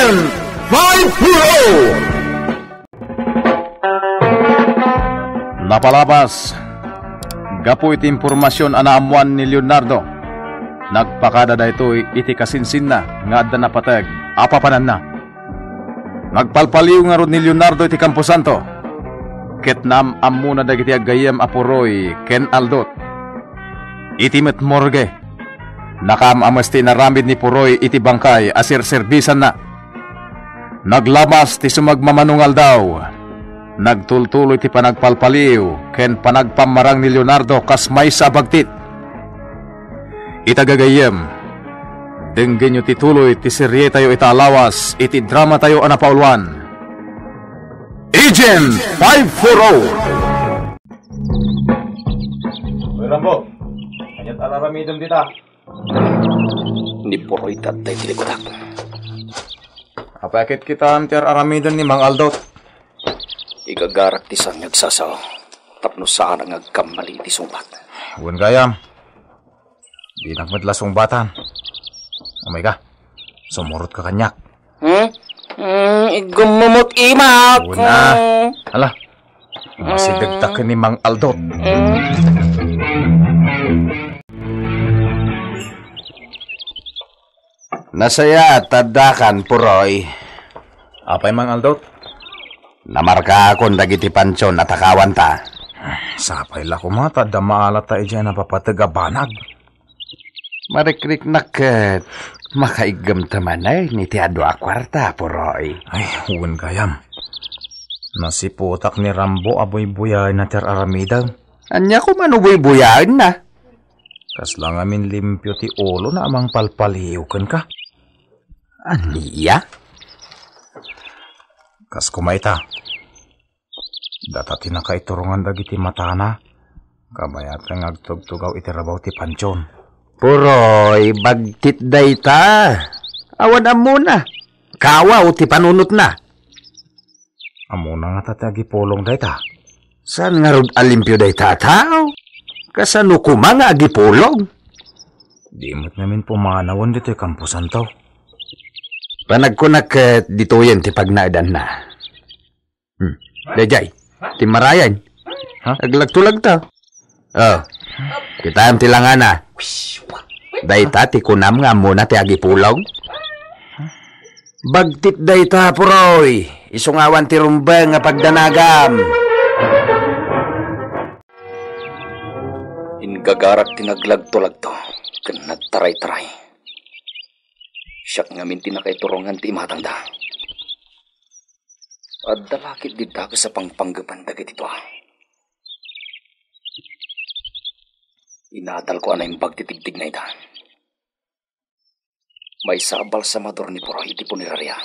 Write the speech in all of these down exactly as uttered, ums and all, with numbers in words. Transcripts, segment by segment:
Five four oh. Napalabas, gapu iti impormasion a naammuan ni Leonardo, nagpakada daytoy iti kasinsinna nga adda napateg a papananna. Nagpalpaliw ngarud ni Leonardo iti kamposanto, ket naam-ammona dagiti aggayyem a Puroy ken Aldot. Iti met morgue, nakaam-ames ti inaramid ni Puroy iti bangkay a serserbisanna. Naglabas ti sumagmamano nga aldaw. Nagtultuloy ti panagpalpaliw ken panagpammarang ni Leonardo kas maysa a bagtit. Ita gagayyem, denggenyo ti tuloy ti serietayo ita a lawas iti dramatayo a napauluan, Agent five four oh. Hoy, Rambo, ania't ar-aramidem dita? Ni Puroy ti adda iti likudak. Apay a kitkitaem ti ar-aramiden ni Mang Aldot? Igagarak ti saan nga agsasao tapno saanak nga agkammali iti sungbat. Wen gayam. Dinak met la sungbatan. Umayka. Sumurotka kaniak. Hmm? Hmm, igumumot imak. Wen a. Hmm. Hala. Masidegta ken ni Mang Aldot. Hmm. Nasayaat ta addakan, Puroy. Apay, Mang Aldot? Namarkaakon dagiti pansion a takawanta. Sapay la koma ta adda maalatta idiay napapateg a banag. Marikriknak ket makaiggemta manen iti adu a kuarta, Puroy. Ay, wen gayam. Nasiputak ni Rambo a buybuyaenna ti ar-aramidem. Ania koma no buybuyaenna? Kasla ngamin limpio ti ulona a mangpalpaliw kenka. Ania? Kas koma ita. Data ti nakaiturongan dagiti matana, kabayatan nga agtugtugaw iti rabaw ti pansion. Puroy, bagtit dayta. Awan ammona. Kawaw ti panunotna. Ammona ngata ti agipulong dayta? Saan ngarud a limpio dayta a tao? Kasano koma nga agipulong? Di met ngamin pumanawen ditoy kamposanto. Panagkunak ket ditoyen ti pagnaedanna. Hmm. Daydiay, ti marayan. Ha? Aglagtulagta. Oh, kitaem ti langana. Dayta ti kunam nga ammona ti agipulong? Bagtit dayta, Puroy. Isu nga awan ti rumbeng nga pagdanagam. Inggagarak ti naglagtulagto ken nagtaraytaray. Siak ngamin ti nakaiturongan ti imatangda. Adda la ketdi dakes a pangpanggepan dagiti dua. Inadalko a naimbag ti tigtignayda. Maysa a balsamador ni Puroy iti punerarya.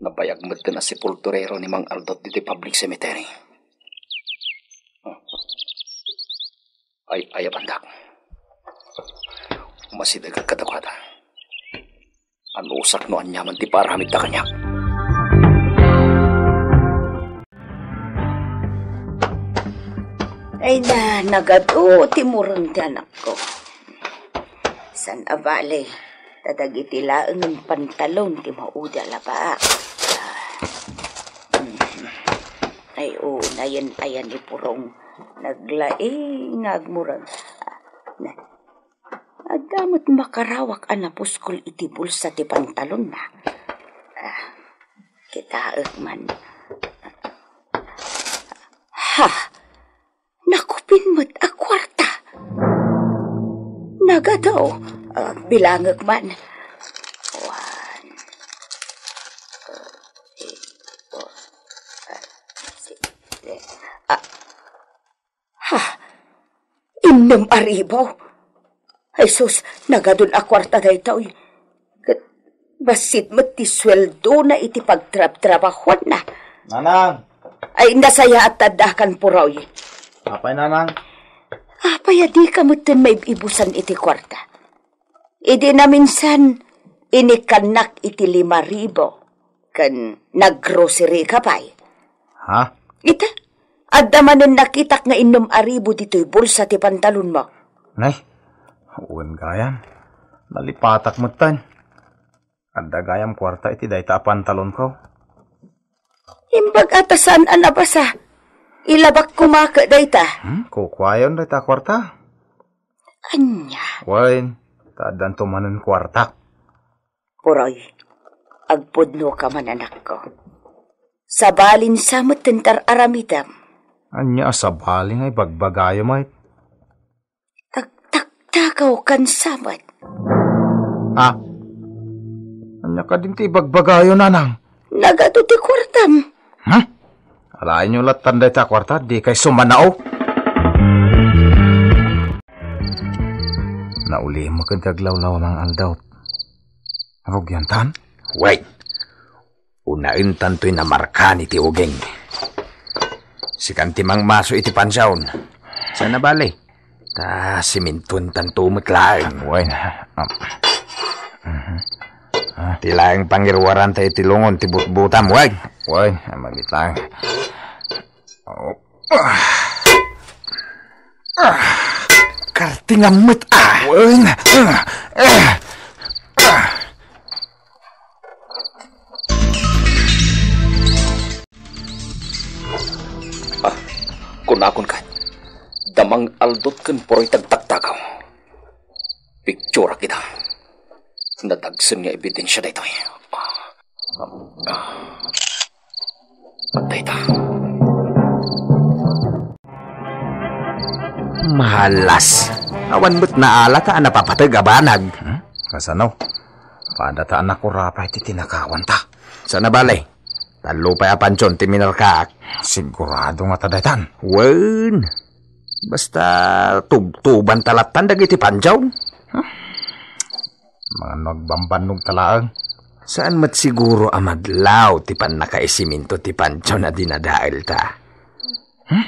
Nabayag metten a sepulturero ni Mang Aldot ditoy public cemetery. Ay, ay, abandak. Masidegek kadakuada. Anusak no aniaman ti paaramidda kaniak. Ay na, nagadu ti mureng ti anakko. San a bale, ta dagiti laengen pantalon ti maudi a labaak. Ay, o, nayen ayan ni Purong. Naglaing nga agmureng. Na, Adda met makarawak a napuskol iti bulsa ti pantalonna. Ah, kitaek man. Ha! Nakupin met a kuarta. Nagadu. Ah, bilangek man. One, two, three, four, five, six, seven. Ah, Ha? Innem a ribu? Ay sus, nagadun a kuarta daytoy. Ket bassit met ti sueldona iti pagtrabtrabahuanna. Nanang! Ay, nasayaat ta addakan, Puroy. Apay, Nanang? Apay a dika metten maib-ibusan iti kuarta? Idi naminsan, inikkannak iti lima ribu, ken naggrocery ka pay. Ha? Ita, adda manen nakitak nga innem a ribu ditoy bulsa ti pantalonmo. Nay, wen gayam, nalipatak metten. Adda gayam kuarta iti dayta a pantalonko. Imbag a ta saan a nabasa. Ilabak koma ket dayta. Hmm? Kukuayon dayta a kuarta. Ania? Wen, ta addanto manen kuarta. Puroy, agpudno ka man, anakko. Sabalin sa met ti ar-aramidem. Ania a sabali nga ibagbagayo met? Agtaktakaw kan sa met. Ha? Ania kadin ti ibagbagayo, nanang? Nagadu ti kuartam. Hmm? Alaenyo lattan dayta a kuarta, dikay sumanao. Naulimeken ti aglawlaw a Mang Aldaw. Rugiantan? Wait. Unaentan toy namarkaan iti uging. Sikan ti mangmaso iti pansion. Saan a bale? Ta simintuentan to met laeng. Wen. Am. Mhm. Ah. Ti laeng pangiruaranta iti lungon ti butbutam, wen. Wen, ay, magitang. Oh. Ah. Ah. Kartingam met, ah. Wen. Ah. Ah. Ah. Ah, kunakon ket, da Mang Aldot ken Puroy ti agtaktakaw. Picturak ida. Nadagsen nga ebidensia daytoy. Ah, ah. Dayta. Malas. Awan met naalata a napapateg a banag. Hmm? Kasano? Pada ta a nakurapay ti tinakawanta. Saan a bale? Tallo pay a pansion ti minarkaak. Sigurado nga ta daytan. Wen. Basta tubtubanta lattan dagiti pansion. Huh? Mangano agbambannog ta laeng? Saan met siguro a madlaw ti pannakaisiminto ti pansion a dinadaelta. Hmm?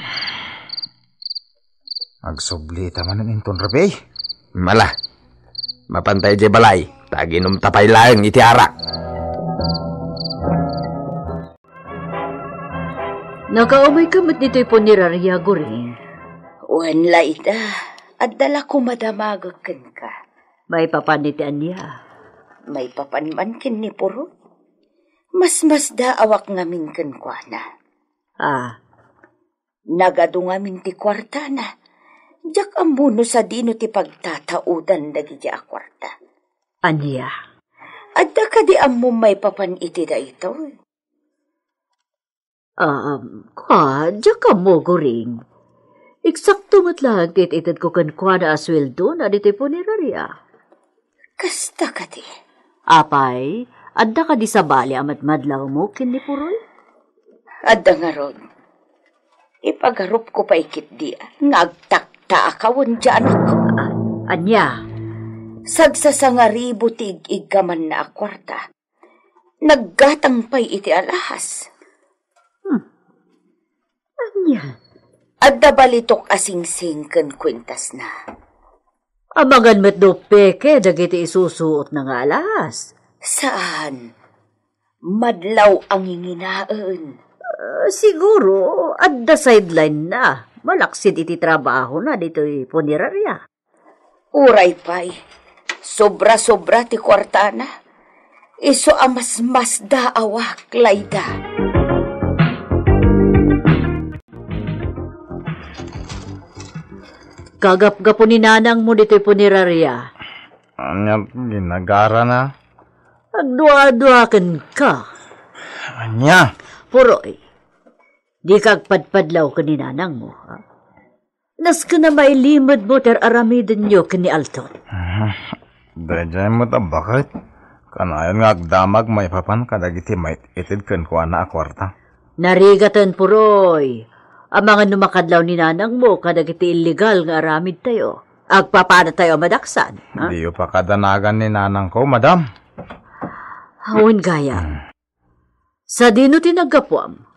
Agsubli ita manen inton rabii. Mala. Mapanta idiay balay, ta aginumta pay laeng iti arak. Nakaumayka met ditoy puneraria, Guring? Wen la ida, adda la koma damagek kenka. Maipapan iti ania? Maipapan man ken ni Puroy. Masmasdaawak ngamin kenkuana. Ah. Nagadu ngamin ti kuartana. Diak ammo no sadino ti pagtataodan dagiti a kuarta. Ania? Adda kadi ammom maipapan iti daytoy? Um, kua, diak ammo, Guring. Eksakto met laeng ti it-itedko kenkuana a sueldona ditoy puneraria. Kasta kadi? Apay, adda kadi sabali a madmadlawmo ken ni Puroy? Adda ngarud. Ipagarupko pay ketdi nga agtaktaakaw diay anakko. Ah, ania? Sagsasangaribu ti ig-iggamanna a kuarta. Naggatang pay iti alahas. Hmm. Ania? Adda balitok a singsing ken kuentasna. Amangan met no peke dagiti isusuotna nga alahas? Saan. Madlaw a nginginaen. Ah, siguro, adda sideline na. Malaksid iti trabahona ditoy puneraria. Uray pay, sobra-sobra ti kuartana. Isu a masmasdaawak la ida. Kagapgapu ni nanangmo ditoy puneraria. Ania ginagarana? Agdua-dua kenka. Ania? Puroy, dika agpadpadlaw ken ni nanangmo, ha? Nasken a mailimedmo ti ar-aramidenyo ken ni Aldot. Ah, daydiay met a baket. Kanayon nga agdamag maipapan kadagiti mait-ited kenkuana a kuarta. Narigaten, Puroy. Amangan no makadlaw ni nanangmo kadagiti illegal nga aramidtayo. Agpapanatayo a madaksan, ha? Diyo pakadanagan ni nanangko, madam. Awan gayam. Hmm. Sadino ti naggapuam?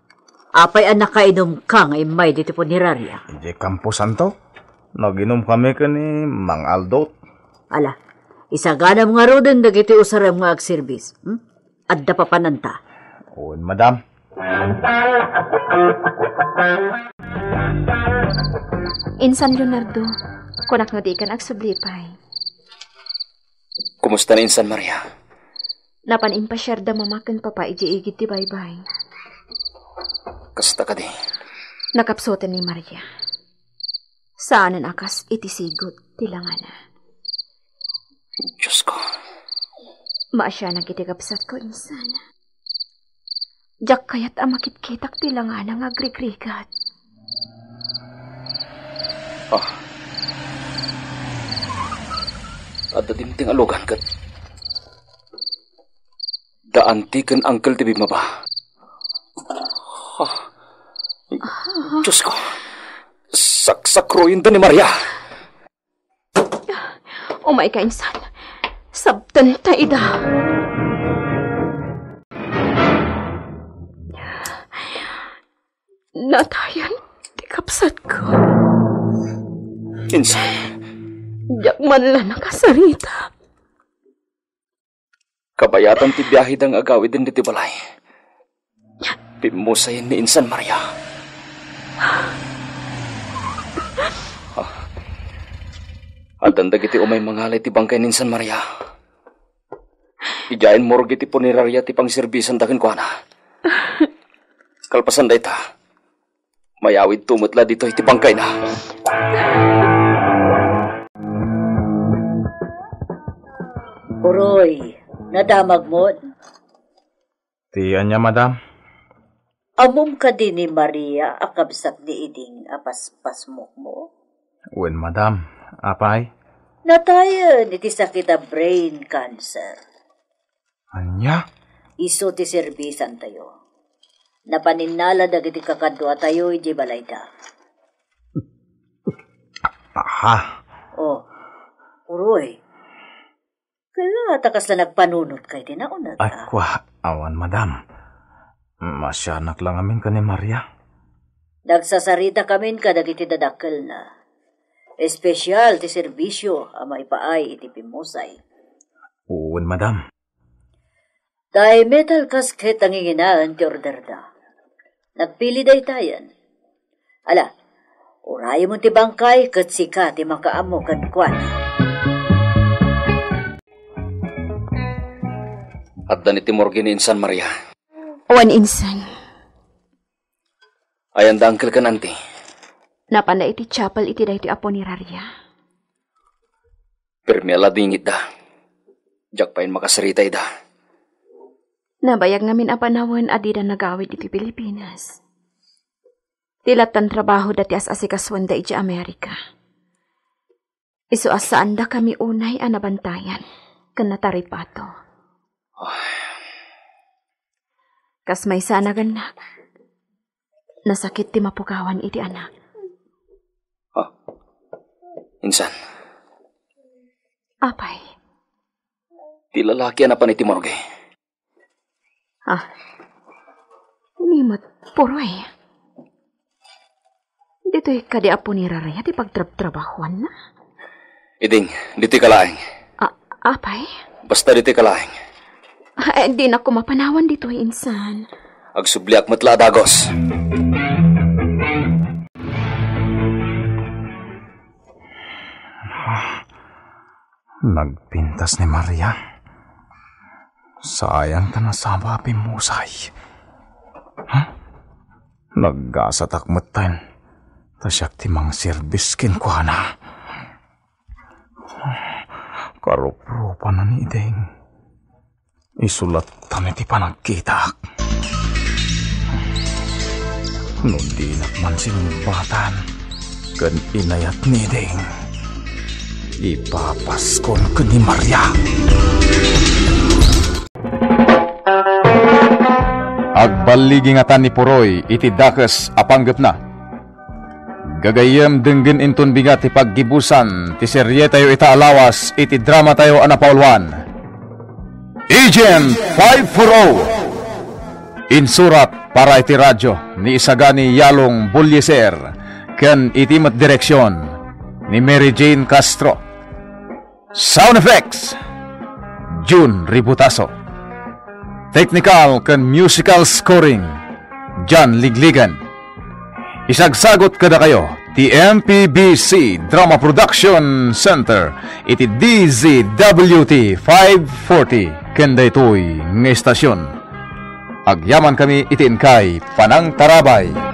Apay a nakainumka nga immay ditoy puneraria? Idiay kamposanto. Naginumkami ken ni Mang Aldot. Ala, isaganam ngaruden dagiti usarem nga agserbis, hmm? Adda papananta. Wen, madam. Insan Leonardo, kunak no dikan agsubli pay. Kumusta na insan Maria? Napan impasiarda mama ken papa idiay igid ti baybay. Kasta kadi? Nakapsuten ni Maria. Saanen a kas iti sigut ti langana. Diosko. Maasianak iti kabsatko, insan. Diak kayat a makitkitak ti langana nga agrigrigat. Ah. Adda dimteng a lugan ket da anti ken angkel ti bimmaba. Ah. Diosko. Saksakroyenda ni Maria. Umayka, insan. Sabtenta ida. Natayan ti kabsatko. Insan. Diak man la nakasarita. Kabayatan ti biahe da nga agawiden ditoy balay. Pimmusayen ni Insan Maria. Ah. Addan dagiti umay mangala iti bangkay ni Insan Maria. Idiay morgue ti punerarya ti pangserbisanda kenkuana. Kalpasan dayta, mayawidto met la ditoy ti bangkayna. Uroy, nadamagmon? Ti ania, madam? Ammom kadi ni Maria a kabsat ni Iding a paspasmokmo? Wen, madam. Apay? Natayen iti sakit a brain cancer. Ania? Isu ti serbisantayo. Napaninnala dagiti kakaduatayo idiay balayda. Aha. Oh, uroy. Kaya ta kasla nagpanunotka iti nauneg, a? Ay, kua, awan, madam. Maasianak la ngamin ken ni Maria. Nagsasaritakamin kadagiti dadakkelna. Espesial ti serbisio a maipaay iti pimmusay. Wen, madam. Ti metal casket a nginginaen ti orderda. Nagpili daytayen. Ala, urayemon ti bangkay ket sika ti makaammo kenkuana. Addan iti morgue ni Insan Maria. Wen, insan. Ayanda uncle ken auntie? Napanda iti chapel iti daytoy a punerarya. Permi a ladingitda. Diak pay makasarita ida. Nabayag ngamin a panawen a dida nagawid iti Pilipinas. Ti lattan trabahoda ti as-asikasuanda idiay Amerika. Isu a saandakami unay a nabantayan ken nataripato. Ay. Kas maysa a nagannak, nasakit ti mapukawan iti anak. Ah. Insan. Apay? Ti lalaki a napan iti morgue. Ah. Ni met, Puroy. Ditoy kadi a punerarya ti pagtrabtrabahuanna? Iding, ditoy ka laeng. Ah, apay? Basta ditoy ka laeng. Ah, eh, dinak koma panawan ditoy, insan. Agsubliak met la a dagos. Ah, nagpintas ni Maria. Saan ta nasaba a pimmusay. Ha? Naggasatak metten. Ta siak ti mangserbis kenkuana. Karuprupana ni Iding. Isu latta ti panagkitak. No dinak man sinungbatan ken inayat ni Iding, ipapaskon ken ni Maria. Agballigi ngatan ni Puroy iti dakes a panggepna. Gagayyem, denggen inton bigat ti paggibusan ti serietayo ita a lawas iti dramatayo a napauluan, Agent five four oh. Insurat para iti radio ni Isagani Yalong Bulyeser ken iti met direksion ni Mary Jane Castro. Sound effects, June Ributaso. Technical ken musical scoring, John Ligligan. Isagsagot kadakayo Ti M P B C Drama Production Center iti D Z W T five forty ken daytoy nga istasyon. Agyamankami iti inkay panangtarabay.